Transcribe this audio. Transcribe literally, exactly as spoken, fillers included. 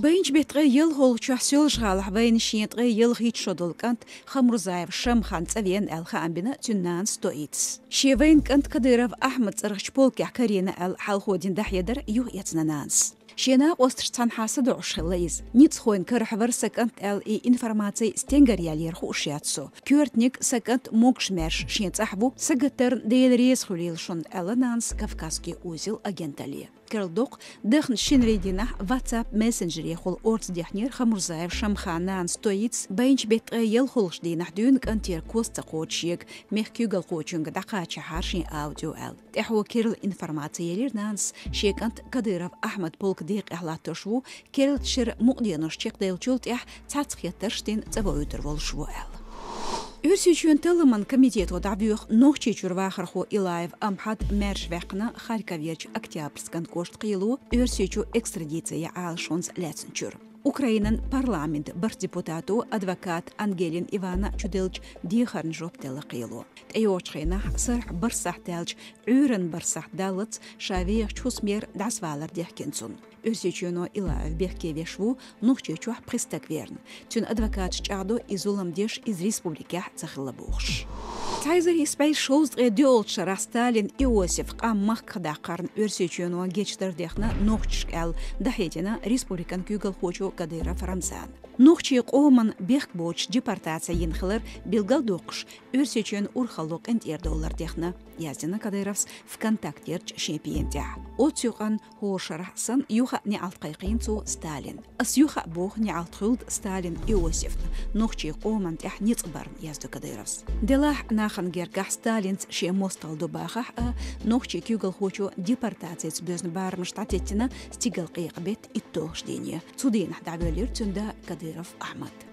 Баьхкача бетта ткъе ялхолгӀачохь Соьлжа-ГӀалахь вайна шен ткъе ялхитта шо долу кӀант Хамурзаев Шамхан цӀа веана аьлла хаам бина цуьнан нанас Тоитас. Шен вайна кӀант Кадыров Ахьмад цӀарахчу полкехь карийна аьлла хьалхо дина дӀахьедар юхаэцна нанас. Шен накъосташца цхьаьнахьа садоӀуш хилла иза. Ницкъахойн карахь вара сан кӀант аьлла и информаци стенгара яьллера хууш яц со. Коьртаниг сан кӀант могуш-маьрша шен цӀахь ву, сагатдарна Дела реза хуьлийла шуна, аьлла нанас «Кавказский узел» агенталле. Керла доккху, даханчу шинарин дийнахь WhatsApp мессенджерехула орца дехнера Хамурзаев Шамхан нанас Тоитас баьхкачу бетта ткъе ялхолгӀачу дийнахь дуьйна кӀантера кост ца кхочуш шега, мехкан куьйгалхочуьнга дӀакхачахьара шен аудио аьлла. ТӀаьхьо керла информаци елира нанас шен кӀант Кадыров Ахьмад полкан декъехь латтош ву, керлачу шеран мукъа денош чекхделлачул тӀаьхьа цхьацца хеттарш дина цӀа воуьйтур волуш ву аьлла. Оьрсийчоьнан талламан комитето дӀабоьху Нохчийчуьра вахархо Илаев Амхьад маьрша ваьккхина Харьковерчу Октябрьскан кӀоштан кхело Оьрсийчу экстрадици ян Ӏалашонца лаьцначуьра. Украинан парламентан бархӀ депутато адвокат Ангелина Ивана чуделлачу дехарна жоп делла кхело. ТӀейогӀучу хенахь, сарахь бархӀ сахьт даьлча, Ӏуьйранна бархӀ сахьт даллалц ша вехачу хӀусамера дӀасавалар дехкина цунна. Оьрсийчоьно Илаев бехке веш ву Нохчийчохь пхи стаг верна. Цуьнан адвокаташа чӀагӀдо и зулам деш, иза республикехь ца хилла бохуш. Цхьа эзар исс бӀе шовзткъе доьалгӀачу шарахь Сталин Иосиф къам махках даккхарна Оьрсийчоьно гечдар дехна нохчашка аьлла дӀахьедина республикан куьйгалхочо Кадыров Рамзана. Нохчийн къоман бехк боцуш депортаци йина хилар билгалдоккхуш, Оьрсийчоьнан урхалло къинтӀера довлар дехна, яздина Кадыровс ВКонтактерчу шен пена тӀехь. Оццу юкъанна хӀора шарахь санна юха а неӀалт кхайкхийна цо Сталинна. Ас юха а боху неӀалт хуьлда Сталин Иосифна нохчийн къоман тӀехь ницкъ барна, яздо Кадыровс. Делахь нахана гергахь Сталинца шен мостагӀалла ду бахахь а, нохчийн куьйгалхочо депортацица боьзна барамаш дӀатеттина стигалкъекъа беттан итталгӀачу дийне. Цу дийнахь дӀавоьллира цуьнан да Кадыров Ахьмад.